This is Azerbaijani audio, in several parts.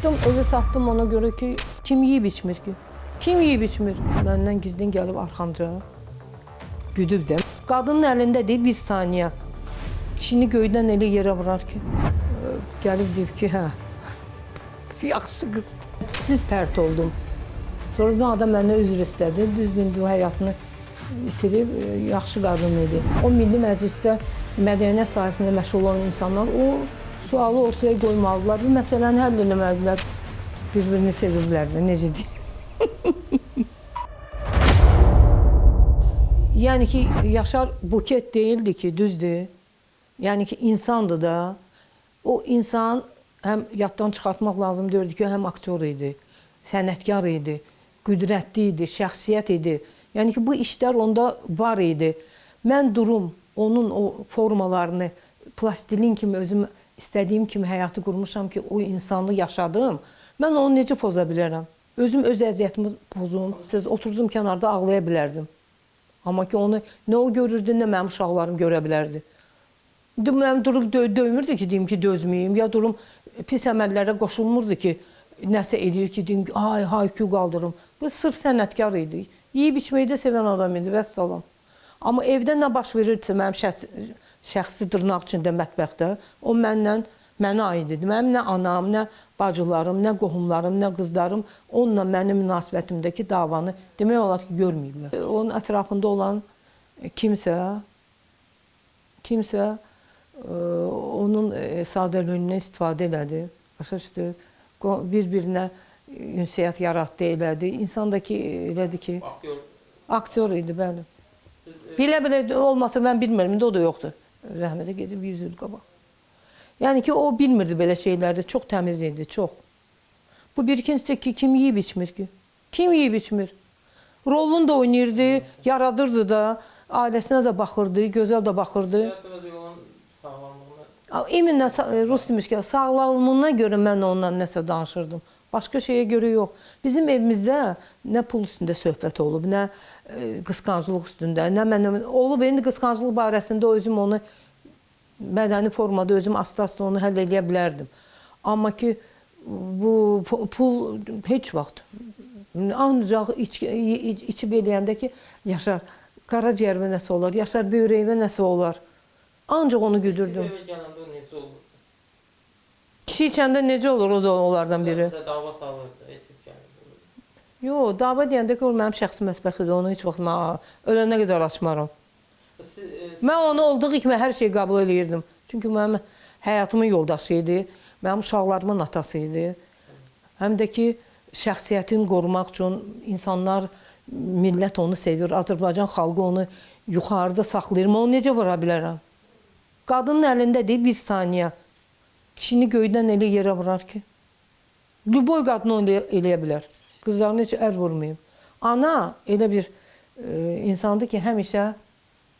Evi satdım ona görə ki, kim yeyib içmir ki? Kim yeyib içmir? Məndən gizlin gəlib arxamca güdüb də. Qadının əlində deyil bir saniyə. Kişini göydən elə yerə vurar ki, gəlib deyib ki, hə, yaxşı qız. Siz pərt oldum. Sonradan adam məndən üzr istədi. Düzdür, indi o həyatını itirib, yaxşı qadın idi. O Milli Məclisdə mədəniyyət sahəsində məşğul olan insanlar o sualı ortaya qoymalıdılar, bu məsələni həll eləməlidirlər. Bir-birini seviblər də, necə deyim. Yəni ki, Yaşar buket deyildi ki, düzdür. Yəni ki, insandır da. O insan həm yaddan çıxartmaq lazım deyildi ki, həm aktyor idi, sənətkar idi, qüdrətli idi, şəxsiyyət idi. Yəni ki, bu işlər onda var idi. Mən durum, onun o formalarını plastilin kimi özüm istədiyim kimi həyatı qurmuşam ki, o insanı yaşadım. Mən onu necə poza bilərəm? Özüm öz əziyyətimi pozum. Siz oturdum kənarda ağlaya bilərdim. Amma ki, onu nə o görürdü, nə mənim uşaqlarım görə bilərdi. İndi mənim durub döymürdü ki, deyim ki, dözməyim. Ya durum pis əməllərə qoşulmurdu ki, nəsə eləyir ki, deyim ki, ay, hay-küy qaldırım. Bu sırf sənətkar idi. Yeyib içməyi də sevən adam idi, vəssalam. Amma evdə nə baş verirdisə, mənim şəxsi dırnaq içində mətbəxdə, o mənə aid idi. Mənim nə anam, nə bacılarım, nə qohumlarım, nə qızlarım onunla mənim münasibətimdəki davanı demək olar ki, görməyiblər. Onun ətrafında olan kimsə onun sadəlöhlüyündən istifadə elədi. Başa düşdünüz? Bir-birinə ünsiyyət yaratdı, elədi. İnsan da ki, elədi ki... Aktyor idi, bəli. Bilə-bilə olmasa mən bilmirəm, indi o da yoxdur. Rəhmətə gedib 100 il qabaq. Yəni ki, o bilmirdi belə şeylərdə, çox təmiz idi, çox. Bu bir ikincisi ki, kim yeyib içmir ki? Kim yeyib içmir? Rolunu da oynayırdı, yaradırdı da, ailəsinə də baxırdı, gözəl də baxırdı. İminlə, Rus demiş ki, sağlamlığına görə mən ondan nəsə danışırdım. Başqa şeyə görə yox. Bizim evimizdə nə pul üstündə söhbət olub, nə qısqanclıq üstündə, nə mənə olub. İndi qısqanclıq barəsində özüm onu mədəni formada özüm asta-asta onu həll eləyə bilərdim. Amma ki, bu pul heç vaxt. Ancaq içib eləyəndə ki, Yaşar qaraciyərimə nəsə olar, Yaşar böyrəyimə nəsə olar. Ancaq onu güdürdüm. Evə gələndə o necə olur? Kişi içəndə necə olur, o da onlardan biri. Dava salırdı, içib gəlirdi. Yox, dava deyəndə ki, o mənim şəxsi mətbəxidir, onu heç vaxt mən ölənə qədər açmaram. Mən onu olduğu kimi hər şeyi qəbul eləyirdim. Çünki mənim həyatımın yoldaşı idi, mənim uşaqlarımın atası idi. Həm də ki, şəxsiyyətini qorumaq üçün insanlar, millət onu sevir, Azərbaycan xalqı onu yuxarıda saxlayır. Mən onu necə vura bilərəm? Qadının əlində deyil bir saniyə. Kişini göydən elə yerə vurar ki. Lüboy qadını onu eləyə bilər. Qızlarını heç əl vurmayıb. Ana elə bir insandır ki, həmişə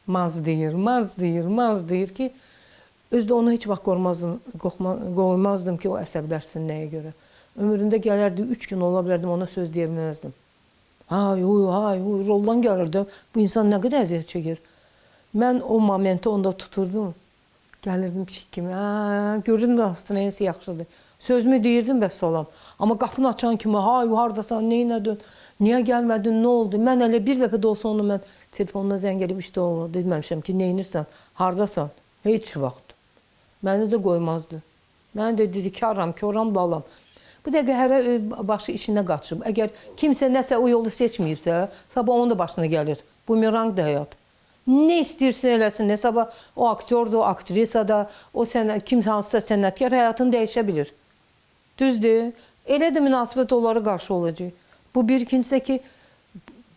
maz deyir, maz deyir, maz deyir ki, özü də onu heç vaxt qoymazdım ki, o əsəbləşsin nəyə görə. Ömründə gələrdi, 3 gün ola bilərdim, ona söz deyə bilməzdim. Hay, huy, hay, huy, roldan gəlirdi. Bu insan nə qədər əziyyət çəkir. Mən o momenti onda tuturdum. Gəlirdim pişik kimi, görürdüm nastroyeniyası yaxşıdır. Sözümü deyirdim, vəssalam. Amma qapını açan kimi, hay, haradasan, neynədin, niyə gəlmədin, nə oldu? Mən elə bir dəfə də olsa onu mən telefonuna zəng edib işte olmadı. Deməmişəm ki, neynirsən, haradasan? Heç vaxt. Məni də qoymazdı. Məni də dedi, karam, koram, lalam. Bu dəqiqə hərə başı işinə qaçıb. Əgər kimsə nəsə o yolu seçməyibsə, sabah onun da başına gəlir. Bumerangdır həyat. Nə istəyirsin eləsin, nə sabah o aktyordur, o aktrisa da, o kimsə hansısa sənətkar həyatını dəyişə bilir. Düzdür? Elə də münasibət onlara qarşı olacaq. Bu bir, ikincisi ki,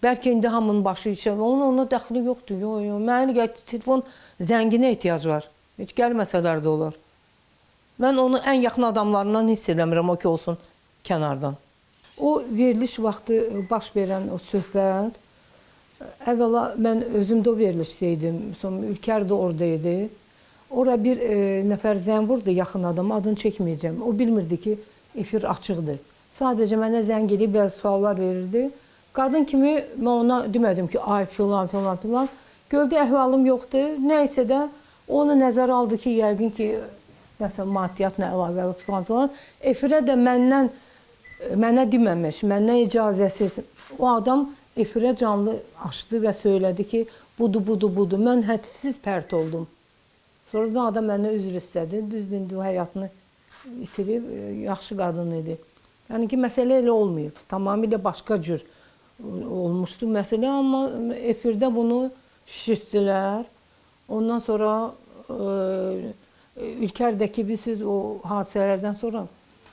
bəlkə indi hamının başı işə, onun ona dəxli yoxdur. Yox, yox. Mənə gəl, telefon zənginə ehtiyac var. Heç gəlməsələr də olar. Mən onu ən yaxın adamlarından hiss eləmirəm, o ki olsun kənardan. O veriliş vaxtı baş verən o söhbət, əvvəla mən özüm də o verilişdəydim, sonra Ülker də orada idi. Ora bir nəfər zəng vurdu yaxın adam, adını çəkməyəcəm. O bilmirdi ki, efir açıqdır. Sadəcə mənə zəng eləyib bəzi suallar verirdi. Qadın kimi mən ona demədim ki, ay filan, filan, filan. Gördü, əhvalım yoxdur. Nə isə də onu nəzərə aldı ki, yəqin ki, Nəsə maddiyyatla əlaqəli filan filan. Efirə də məndən, mənə deməmiş, məndən icazəsiz o adam efirə canlı açdı və söylədi ki, budur, budur, budur. Mən hədsiz pərt oldum. Sonradan adam məndən üzr istədi. Düzdür, indi o həyatını itirib, yaxşı qadın idi. Yəni ki, məsələ elə olmayıb. Tamamilə başqa cür olmuşdu məsələ, amma efirdə bunu şişirtdilər. Ondan sonra Ülkərdəki bilirsiniz, o hadisələrdən sonra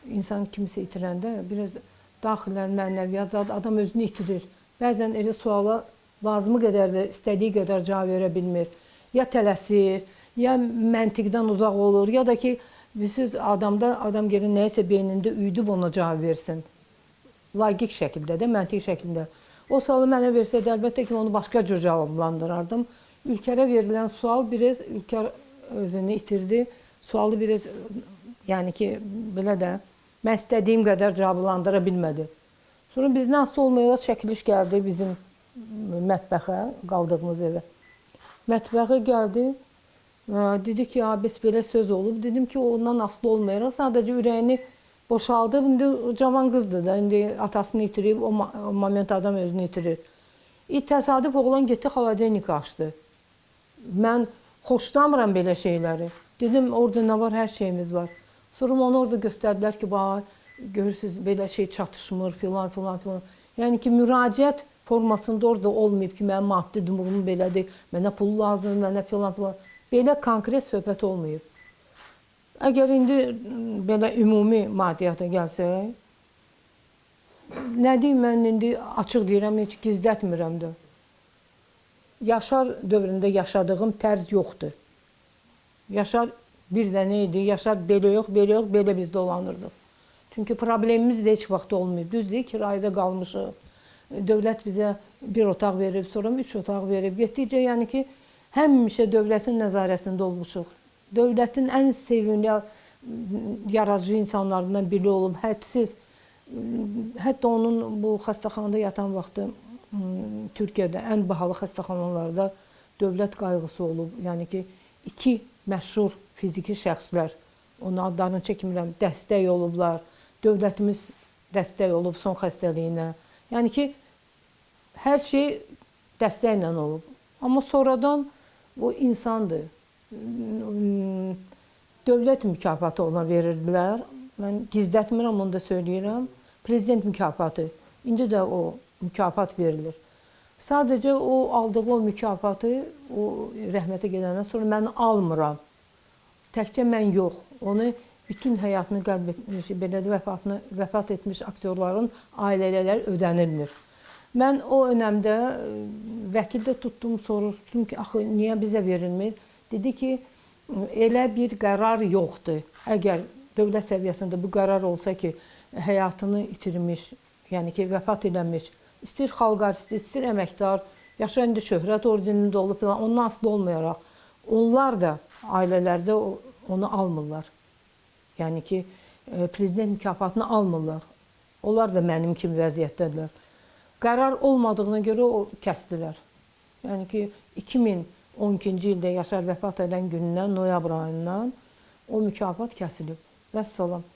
insan kimisə itirəndə biraz daxilən mənəviyyat zad adam özünü itirir. Bəzən elə suala lazımı qədər də istədiyi qədər cavab verə bilmir. Ya tələsir, ya məntiqdən uzaq olur, ya da ki, bilirsiniz, adamda adam gerir nəyisə beynində üydüb ona cavab versin. Logik şəkildə də, məntiq şəkildə. O sualı mənə versəydi, əlbəttə ki, onu başqa cür cavablandırardım. Ülkərə verilən sual biraz, Ülkər özünü itirdi. Sualı biraz, yəni ki, belə də, mən istədiyim qədər cavablandıra bilmədi. Sonra bizdən asılı olmayaraq çəkiliş gəldi bizim mətbəxə, qaldığımız evə. Mətbəxə gəldi, dedi ki, ya, belə söz olub. Dedim ki, ondan asılı olmayaraq, sadəcə ürəyini boşaldıb. İndi cavan qızdır da, indi atasını itirib, o moment adam özünü itirir. Təsadüf oğlan getdi, xaladenika açdı. Mən xoşlamıram belə şeyləri. Dedim, orada nə var, hər şeyimiz var. Sonra onu orada göstərdilər ki, bax, görürsünüz, belə şey çatışmır, filan, filan, filan. Yəni ki, müraciət formasında orada olmayıb ki, mənim maddi durumum belədir, mənə pul lazımdır, mənə filan, filan. Belə konkret söhbət olmayıb. Əgər indi belə ümumi maddiyyata gəlsək, nə deyim, mən indi açıq deyirəm, heç gizlətmirəm də. Yaşar dövründə yaşadığım tərz yoxdur. Yaşar bir dənə idi, Yaşar belə yox, belə yox, belə biz dolanırdıq. Çünki problemimiz də heç vaxt olmayıb. Düzdür, kirayədə qalmışıq. Dövlət bizə bir otaq verib, sonra 3 otaq verib. Getdikcə, yəni ki, həmişə dövlətin nəzarətində olmuşuq. Dövlətin ən sevimli, yaradıcı insanlarından biri olub, hədsiz. Hətta onun bu xəstəxanada yatan vaxtı Türkiyədə ən bahalı xəstəxanalarda dövlət qayğısı olub. Yəni ki, 2 məşhur fiziki şəxslər, onun adlarını çəkmirəm, dəstək olublar. Dövlətimiz dəstək olub son xəstəliyinə. Yəni ki, hər şey dəstəklə olub. Amma sonradan bu insandır. Dövlət mükafatı ona verirdilər. Mən gizlətmirəm, onu da söyləyirəm. Prezident mükafatı. İndi də o mükafat verilir. Sadəcə o aldığı o mükafatı, o rəhmətə gedəndən sonra mən almıram. Təkcə mən yox. Onu bütün həyatını qəlb etmiş, belə də vəfat etmiş aktyorların ailələri ödənilmir. Mən o önəmdə vəkil də tutdum, soruşdum ki, axı niyə bizə verilmir? Dedi ki, elə bir qərar yoxdur. Əgər dövlət səviyyəsində bu qərar olsa ki, həyatını itirmiş, yəni ki, vəfat eləmiş, istəyir xalq artisti, istəyir əməkdar, Yaşar indi şöhrət ordenində olub filan, ondan asılı olmayaraq, onlar da ailələrdə onu almırlar. Yəni ki, prezident mükafatını almırlar. Onlar da mənim kimi vəziyyətdədirlər. Qərar olmadığına görə o kəsdilər. Yəni ki, 2012-ci ildə Yaşar vəfat edən gündən, noyabr ayından o mükafat kəsilib. Vəssalam.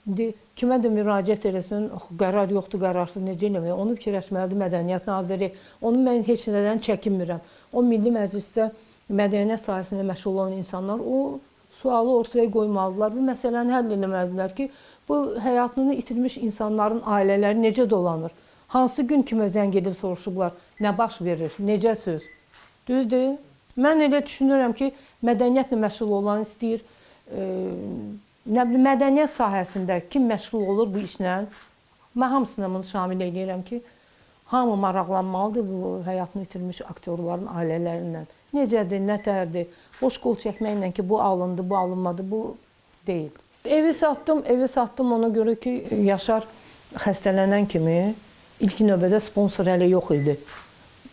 İndi kimə də müraciət eləsin, qərar yoxdur, qərarsız necə eləmək? Onu fikirləşməlidir Mədəniyyət Naziri. Onu mən heç nədən çəkinmirəm. O Milli Məclisdə mədəniyyət sahəsində məşğul olan insanlar o sualı ortaya qoymalıdırlar. Bu məsələni həll eləməlidirlər ki, bu həyatını itirmiş insanların ailələri necə dolanır? Hansı gün kimə zəng edib soruşublar, nə baş verir, necə söz? Düzdür? Mən elə düşünürəm ki, mədəniyyətlə məşğul olan istəyir, nə bilim, mədəniyyət sahəsində kim məşğul olur bu işlə, mən hamısına bunu şamil eləyirəm ki, hamı maraqlanmalıdır bu həyatını itirmiş aktyorların ailələrindən. Necədir, nə tərdir, boş qol çəkməklə ki, bu alındı, bu alınmadı, bu deyil. Evi satdım, evi satdım ona görə ki, Yaşar xəstələnən kimi ilk növbədə sponsor hələ yox idi.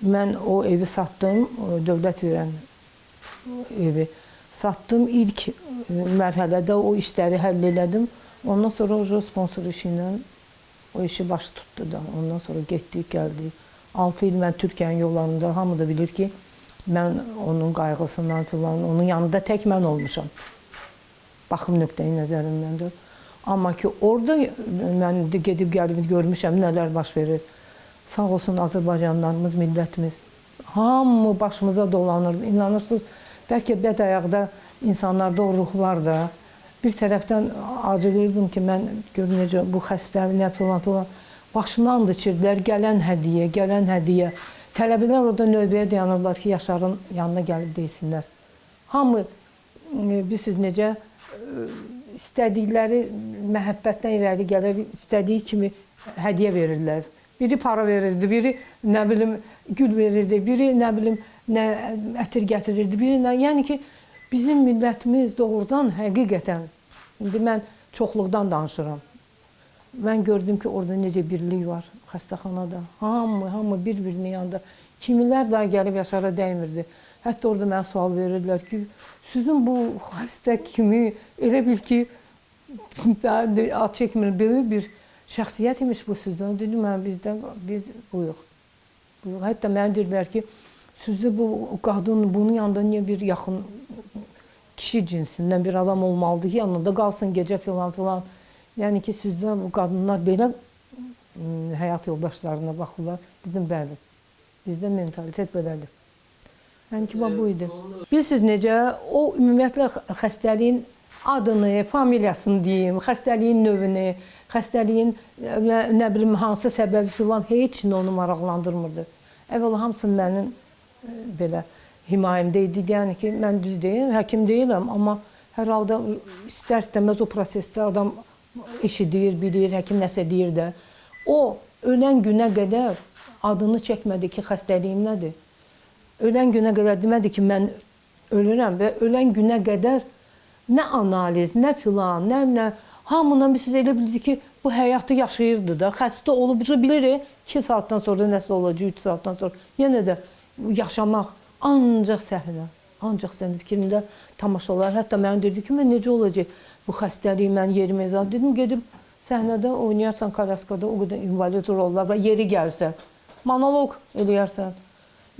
Mən o evi satdım, dövlət verən evi. Satdım, ilk mərhələdə o işləri həll elədim. Ondan sonra o sponsor işi ilə o işi baş tutdu da. Ondan sonra getdik, gəldik. 6 il mən Türkiyənin yollarında, hamı da bilir ki, mən onun qayğısından filan, onun yanında tək mən olmuşam. Baxım nöqteyi nəzərindəndir. Amma ki, orada mən gedib gəlib görmüşəm nələr baş verir. Sağ olsun Azərbaycanlarımız, millətimiz. Hamı başımıza dolanırdı. İnanırsınız, bəlkə bəd ayaqda insanlarda o ruh var da. Bir tərəfdən acılırdım ki, mən gör necə bu xəstə, nə filan filan. Başını and içirdilər, gələn hədiyyə, gələn hədiyyə. Tələbələr orada növbəyə dayanırlar ki, Yaşarın yanına gəlib deysinlər. Hamı, bilirsiniz necə, istədikləri məhəbbətdən irəli gəlir, istədiyi kimi hədiyyə verirlər. Biri para verirdi, biri nə bilim gül verirdi, biri nə bilim nə ətir gətirirdi, biri nə. Yəni ki, bizim millətimiz doğrudan həqiqətən, indi mən çoxluqdan danışıram. Mən gördüm ki, orada necə birlik var xəstəxanada. Hamı bir-birinin yanında. Kimlər daha gəlib Yaşara dəymirdi. Hətta orada mənə sual verirdilər ki, sizin bu xəstə kimi elə bil ki, daha ad çəkmir, böyük bir şəxsiyyət imiş bu sizdən. Dedim, mən bizdən, biz buyuq. Hətta mənə deyirdilər ki, sizdə bu qadın, bunun yanında niyə bir yaxın kişi cinsindən bir adam olmalıdır ki, yanında qalsın gecə filan filan. Yəni ki, sizdə bu qadınlar belə həyat yoldaşlarına baxırlar. Dedim, bəli, bizdə mentalitet belədir. Yəni ki, bu idi. Bilirsiniz necə, o ümumiyyətlə xəstəliyin adını, familiyasını deyim, xəstəliyin növünü, xəstəliyin nə bilim hansı səbəbi filan heç nə onu maraqlandırmırdı. Əvvəla hamısı mənim belə himayəmdə idi. Yəni ki, mən düz deyim, həkim deyiləm, amma hər halda istər-istəməz o prosesdə adam eşidir, bilir, həkim nəsə deyir də. O, ölən günə qədər adını çəkmədi ki, xəstəliyim nədir? Ölən günə qədər demədi ki, mən ölürəm və ölən günə qədər nə analiz, nə filan, nə... Hamından bir siz elə bildi ki, bu həyatı yaşayırdı da, xəstə olub, bilir, 2 saatdan sonra nəsə olacaq, 3 saatdan sonra. Yenə də yaşamaq ancaq səhnə, ancaq səhnə fikrimdə tamaşalar. Hətta mənə dedi ki, mən necə olacaq bu xəstəlik, mən yerimi ezad. Dedim, gedib səhnədə oynayarsan, kolyaskada o qədər invalid rollar var, yeri gəlsə, monoloq eləyərsən.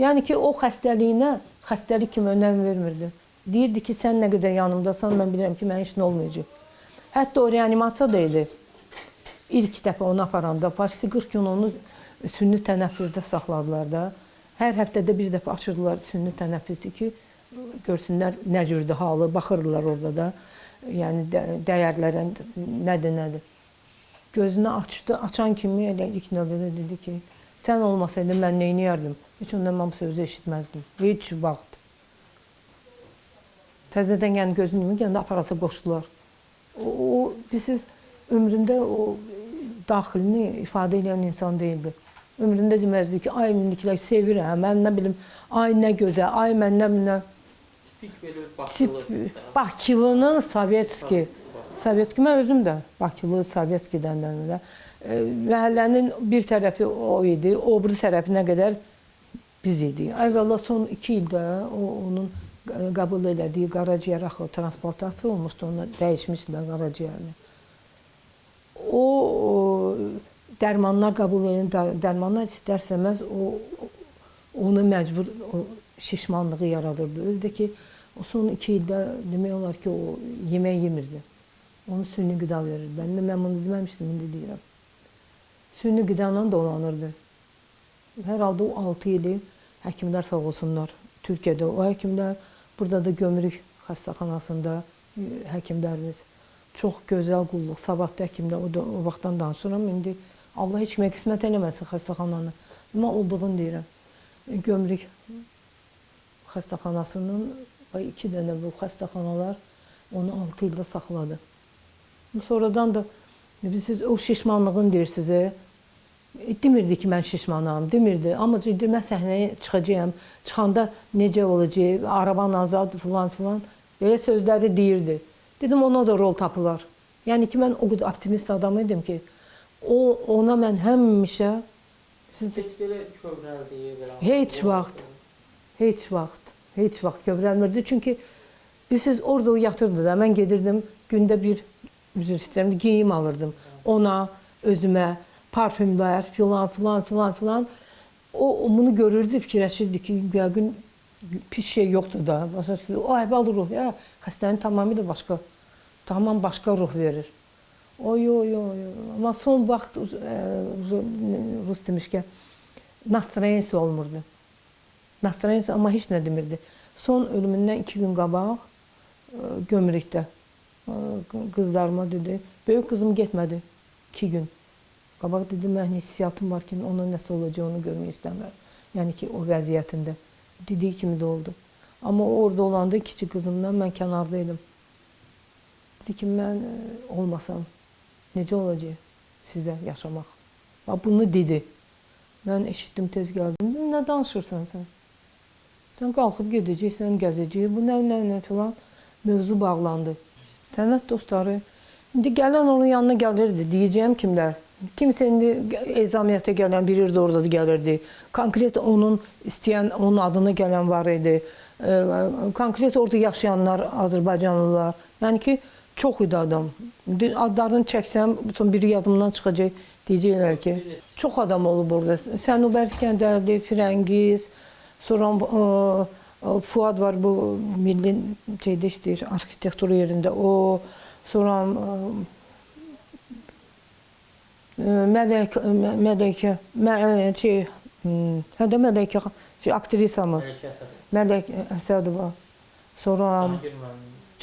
Yəni ki, o xəstəliyinə xəstəlik kimi önəm vermirdi. Deyirdi ki, sən nə qədər yanımdasan, mən bilirəm ki, mənə heç nə olmayacaq. Hətta o reanimasiya da idi. İlk dəfə onu aparanda, Parisdə 40 gün onu sünnü tənəffüsdə saxladılar da. Hər həftədə bir dəfə açırdılar sünnü tənəffüsü ki, görsünlər nə cürdür halı, baxırdılar orada da. Yəni dəyərlərə nədir, nədir. Gözünü açdı, açan kimi elə ilk növbədə dedi ki, sən olmasaydın mən neyniyərdim? Heç ondan mən bu sözü eşitməzdim. Heç vaxt. Təzədən yəni gözünü yumub, yəni aparata qoşdular. O, bilirsiniz, ömründə o daxilini ifadə edən insan deyildi. Ömründə deməzdi ki, ay indikilər sevirəm, mən nə bilim, ay nə gözəl, ay mən nə bilim. Tipik belə Bakılı. Bakılının Sovetski. Sovetski, mən özüm də Bakılı, Sovetskidən də. Məhəllənin bir tərəfi o idi, o biri tərəfinə qədər biz idik. Əvvəla son 2 ildə onun qəbul elədiyi qaraciyər axı transplantasiya olmuşdu, ona dəyişmişdilər qaraciyərini. O dərmanlar qəbul edən dərmanlar istər-istəməz onu məcbur o şişmanlığı yaradırdı. Özü də ki, o son 2 ildə demək olar ki, o yemək yemirdi. Onu süni qida verirdilər. İndi mən bunu deməmişdim, indi deyirəm. Süni qida ilə dolanırdı. Hər halda o 6 ili həkimlər sağ olsunlar. Türkiyədə o həkimlər, burada da Gömrük xəstəxanasında həkimlərimiz. Çox gözəl qulluq, savadlı həkimlər, o vaxtdan danışıram. İndi Allah heç kimə qismət eləməsin xəstəxananı. Amma olduğunu deyirəm. Gömrük xəstəxanasının 2 dənə bu xəstəxanalar onu 6 ildə saxladı. Sonradan da siz o şişmanlığını deyirsiniz. Demirdi ki, mən şişmanam, demirdi. Amma deyir, mən səhnəyə çıxacağam, çıxanda necə olacaq, araban azad filan filan. Belə sözləri deyirdi. Dedim, ona da rol tapılar. Yəni ki, mən o qədər optimist adam idim ki, ona mən həmişə... Heç belə kövrəldiyi... Heç vaxt, heç vaxt, heç vaxt kövrəlmirdi. Çünki bilirsiniz, orada o yatırdı da, mən gedirdim, gündə bir, üzr istəyirəm, geyim alırdım. Ona, özümə, parfümlər, filan, filan, filan, filan. O bunu görürdü, fikirləşirdi ki, yəqin pis şey yoxdur da. O əhval-ruhiyyə xəstənin tamamilə başqa Tamam başqa ruh verir. O, yo, yo, yo. Amma son vaxt rus demişkən, nastroyensi olmurdu. Nastroyensi, amma heç nə demirdi. Son ölümündən 2 gün qabaq Gömrükdə qızlarıma dedi, böyük qızım getmədi 2 gün. Qabaq dedi, mənim hissiyatım var ki, ona nəsə olacaq, onu görmək istəmirəm. Yəni ki, o vəziyyətində. Dediyi kimi də oldu. Amma o orada olanda kiçik qızımdan mən kənarda idim. Dedi ki, mən olmasam necə olacaq sizə yaşamaq? Bax, bunu dedi. Mən eşitdim, tez gəldim. Dedim, nə danışırsan sən? Sən qalxıb gedəcəksən, gəzəcək, bu nə, nə, nə filan mövzu bağlandı. Sənət dostları, indi gələn onun yanına gəlirdi, deyəcəyim kimlər? Kimsə indi ezamiyyətə gələn bilirdi, orada da gəlirdi. Konkret onun istəyən, onun adına gələn var idi. Konkret orada yaşayanlar, Azərbaycanlılar. Yəni ki, çox idi adam. İndi adlarını çəksəm, son biri yadımdan çıxacaq, deyəcəklər ki, çox adam olub orada. Sənubər İsgəndərli, Firəngiz, sonra Fuad var, bu milli şeydə işləyir, arxitektura yerində o, sonra Mələkə, Mələkə, aktrisamız, Mələk Əsədova, sonra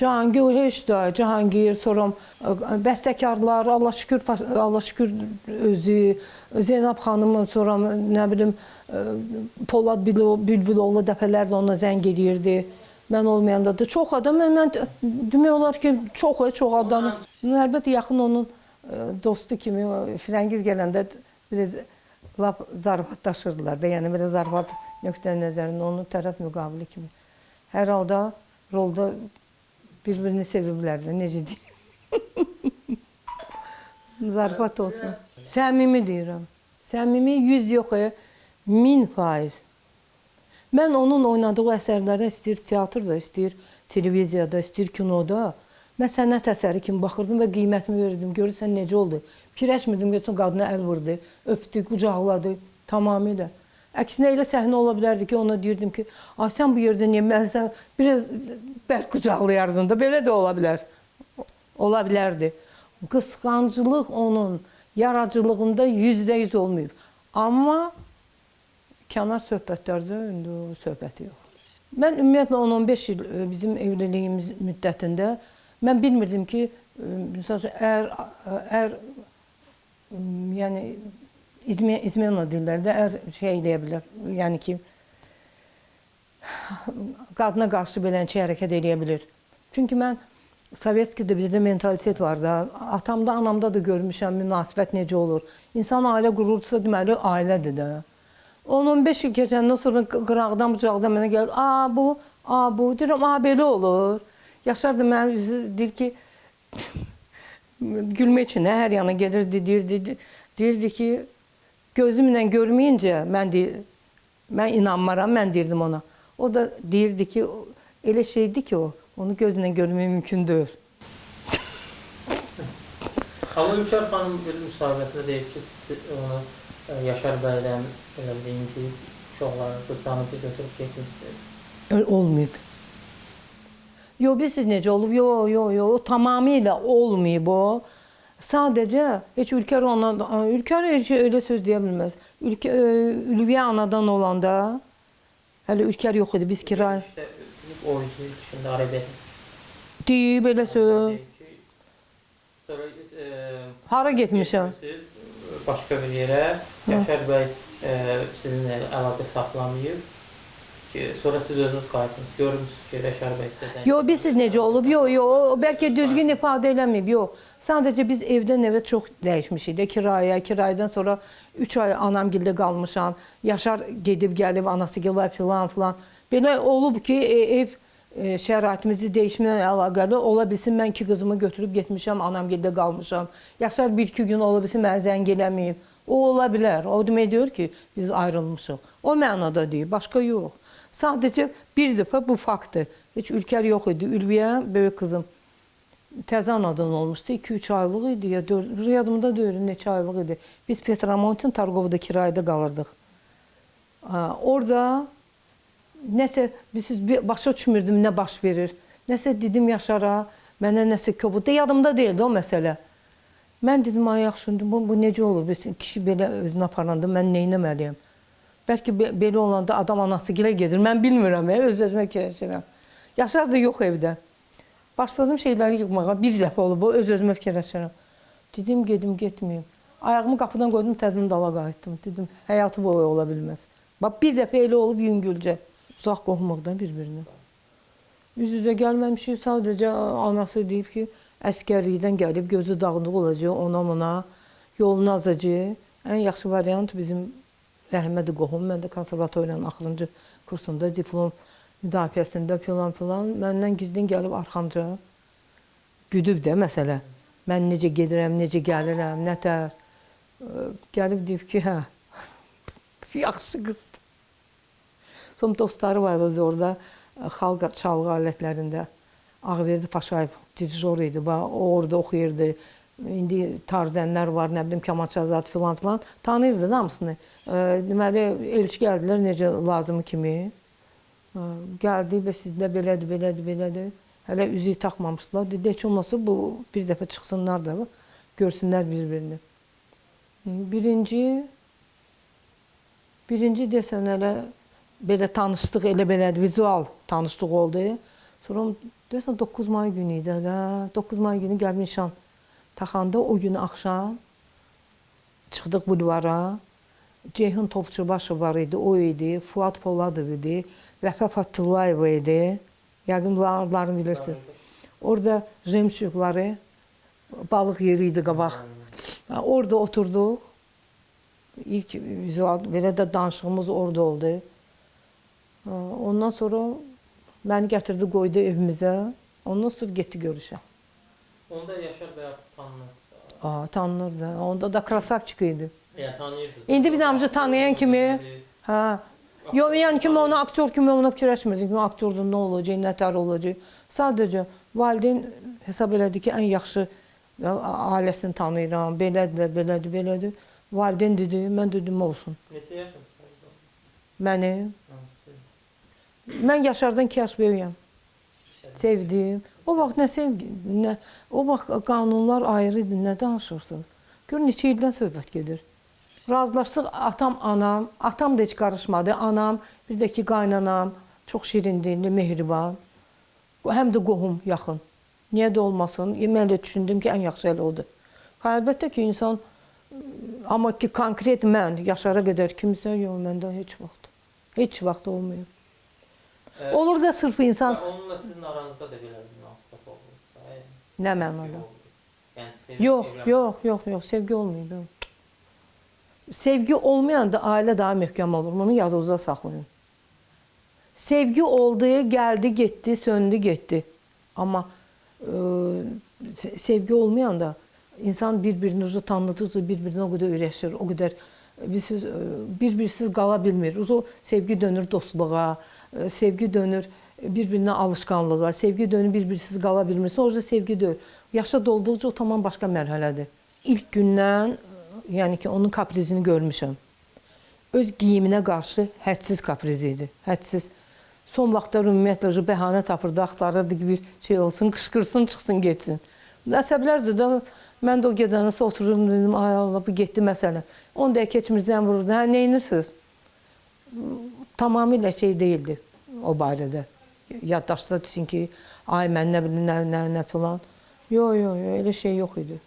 Cahangir, heç də, Cahangir, sonra bəstəkarlar, Allah şükür, Allah şükür özü, Zeynəb xanım, sonra nə bilim, Polad Bülbüloğlu dəfələrlə ona zəng eləyirdi. Mən olmayanda da çox adam, mən demək olar ki, çox adam. Əlbəttə, yaxın onun dostu kimi Firəngiz gələndə biraz lap zarafatlaşırdılar da, yəni belə zarafat nöqtə nəzərində onun tərəf müqabili kimi. Hər halda rolda bir-birini seviblər də, necə deyim. Zarafat olsun. Səmimi deyirəm. Səmimi 100 yox, 1000%. Mən onun oynadığı əsərlərdə istəyir teatrda, istəyir televiziyada, istəyir kinoda. Mən sənət əsəri kimi baxırdım və qiymətimi verirdim. Görürsən necə oldu. Fikirləşmirdim ki, qadına əl vurdu, öpdü, qucaqladı tamamilə. Əksinə elə səhnə ola bilərdi ki, ona deyirdim ki, sən bu yerdə niyə, mən sən biraz bərk qucaqlayardın da, belə də ola bilər. Ola bilərdi. Qısqanclıq onun yaradıcılığında 100% olmayıb. Amma kənar söhbətlərdə indi o söhbəti yox. Mən ümumiyyətlə 10-15 il bizim evliliyimiz müddətində mən bilmirdim ki, misal üçün, ər, yəni, izmena deyirlər də, ər şey eləyə bilər, yəni ki, qadına qarşı belənçi hərəkət eləyə bilir. Çünki mən Sovetskidə bizdə mentalitet var da, atamda, anamda da görmüşəm münasibət necə olur. İnsan ailə qurursa, deməli, ailədir də. 10-15 il keçəndən sonra qıraqdan, bucaqdan mənə gəlir, a, bu, a, bu, deyirəm, a, belə olur. Yaşar da mənə deyir ki, gülmək üçün hər yana gedirdi, deyirdi ki, gözümlə görməyincə mən inanmaram, mən deyirdim ona. O da deyirdi ki, elə şeydi ki o, onu gözlə görmək mümkün deyil. Amma Ülker xanım bir müsahibəsində deyib ki, siz onu Yaşar bəylə evləndiyinizi, uşaqları, qızlarınızı götürüb getmişsiniz. Olmayıb. Yox, bilirsiniz necə olub? Yox, yox, yox, o tamamilə olmayıb o. Sadəcə, heç Ülker ona, Ülker heç elə söz deyə bilməz. Ülviyə anadan olanda, hələ Ülker yox idi, biz kirayə. İşte, o şimdi araya deyib, elə söz. Sonra, hara getmişəm? Siz başqa bir yerə, Yaşar bəy sizinlə əlaqə saxlamayıb. Sonra siz özünüz qayıtdınız, görmüsünüz ki, Yaşar bəy sizə zəng. Yox, bilirsiniz necə olub? Yox, yox, o bəlkə düzgün ifadə eləməyib, yox. Sadəcə biz evdən evə çox dəyişmişik də, kirayə, kirayədən sonra 3 ay anamgildə qalmışam. Yaşar gedib gəlib, anası gəlib filan filan. Belə olub ki, ev şəraitimizi dəyişməklə əlaqəli ola bilsin, mən 2 qızımı götürüb getmişəm, anamgildə qalmışam. Yaşar 1-2 gün ola bilsin, mənə zəng eləməyib. O ola bilər, o demək deyir ki, biz ayrılmışıq. O mənada deyir, başqa yox. Sadəcə bir dəfə bu faktdır. Heç Ülker yox idi. Ülviyə, böyük qızım, təzə anadan olmuşdu. 2-3 aylıq idi ya, 4, yadımda deyil, neçə aylıq idi. Biz Petramontin Targovda kirayədə qalırdıq. Orada nəsə, başa düşmürdüm nə baş verir. Nəsə dedim Yaşara, Mənə nəsə kobud, yadımda deyildi o məsələ. Mən dedim, ay yaxşı, bu necə olur? Kişi belə özünü aparanda mən nə etməliyəm? Bəlkə belə olanda adam anası gilə gedir. Mən bilmirəm, öz-özümə fikirləşirəm. Yaşar da yox evdə. Başladım şeyləri yığmağa, bir dəfə olub, öz-özümə fikirləşirəm. Dedim, gedim, getməyim. Ayağımı qapıdan qoydum, təzədən dala qayıtdım. Dedim, həyatı boyu ola bilməz. Bax, bir dəfə elə olub yüngülcə. Uzaq qohumuqdan bir-birinə. Üz-üzə gəlməmişik, sadəcə anası deyib ki, əskərlikdən gəlib, gözü dağınıq olacaq, ona buna, yolunu azacaq. Ən yaxşı variant bizim Rəhimədir qohum. Mən də konservatoriyanın axırıncı kursunda, diplom müdafiəsində filan-filan. Məndən gizlin gəlib arxamca güdüb də məsələ. Mən necə gedirəm, necə gəlirəm, nətər. Gəlib deyib ki, hə, yaxşı qızdır. Sonra dostları var idi orada, xalq çalğı alətlərində. Ağverdi Paşayev dirijor idi, o orada oxuyurdu. İndi tarzənlər var, nə bilim, Kamançazad filan-filan. Tanıyırdı da hamısını. Deməli, elçi gəldilər necə lazımı kimi. Gəldi və sizdə belədir, belədir, belədir. Hələ üzüyü taxmamışdılar. Dedi, heç olmasa bu bir dəfə çıxsınlar da, görsünlər bir-birini. Birinci desən hələ belə tanışdıq, elə belədir, vizual tanışdıq oldu. Sonra deyəsən 9 may günü idi hələ. 9 may günü gəlib nişan taxanda o günü axşam çıxdıq bulvara. Ceyhun Topçubaşov var idi, o idi, Fuad Poladov idi, Vəfa Fatullayev idi. Yəqin adlarını bilirsiniz. Orada Jemçuk var, balıq yeri idi qabaq. Orada oturduq. İlk vizual, belə də danışığımız orada oldu. Ondan sonra məni gətirdi, qoydu evimizə. Ondan sonra getdi görüşə. Onda Yaşar bəy artıq tanınırdı. Aa, tanınırdı. Onda da krasavçik idi. Yəni tanıyırdınız. İndi bir damcı tanıyan kimi, hə. Yox, yəni kimi onu aktyor kimi ona fikirləşmirdik ki, aktyordur, nə olacaq, nətər olacaq. Sadəcə valideyn hesab elədi ki, ən yaxşı ailəsini tanıyıram, belədir, belədir, belədir. Valideyn dedi, mən dedim, olsun. Neçə yaşınız? Məni? Mən Yaşardan 2 yaş böyüyəm. Sevdim. O vaxt nə sevgi, nə, o vaxt qanunlar ayrı idi, nə danışırsınız? Görün, neçə ildən söhbət gedir. Razılaşdıq atam, anam, atam da heç qarışmadı. Anam, bir də ki, qaynanam çox şirin dilli, mehriban. Həm də qohum yaxın. Niyə də olmasın? Mən də düşündüm ki, ən yaxşı elə odur. Əlbəttə ki, insan, amma ki, konkret mən Yaşara qədər kimsə, yox, məndə heç vaxt. Heç vaxt olmayıb. Olur da sırf insan... Onunla sizin aranızda da belə bir münasibət oldu. Nə mənada? Yox, yox, yox, yox, sevgi olmayıb. Sevgi olmayanda ailə daha möhkəm olur. Bunu yadınızda saxlayın. Sevgi oldu, gəldi, getdi, söndü, getdi. Amma sevgi olmayanda insan bir-birini tanıdıqca bir-birinə o qədər öyrəşir, o qədər bir-birisiz qala bilmir. O sevgi dönür dostluğa, sevgi dönür bir-birinə alışqanlığa, sevgi dönür bir-birisiz qala bilmirsin. Orada sevgi dönür. Yaşa dolduqca o tamam başqa mərhələdir. İlk gündən, yəni ki, onun kaprizini görmüşəm. Öz giyiminə qarşı hədsiz kaprizi idi, hədsiz. Son vaxtlar ümumiyyətlə bəhanə tapırdı, axtarırdı ki, bir şey olsun, qışqırsın, çıxsın, getsin. Əsəblərdir də, mən də o gedəndə otururdum, dedim, ay Allah, bu getdi məsələ. 10 dəqiqə keçmir, zəng vururdu, hə, neynirsiz? Tamamilə şey deyildi o barədə. Yaddaşda desin ki, ay, mən nə bilim, nə, nə, nə filan. Yox, yox, yox, elə şey yox idi.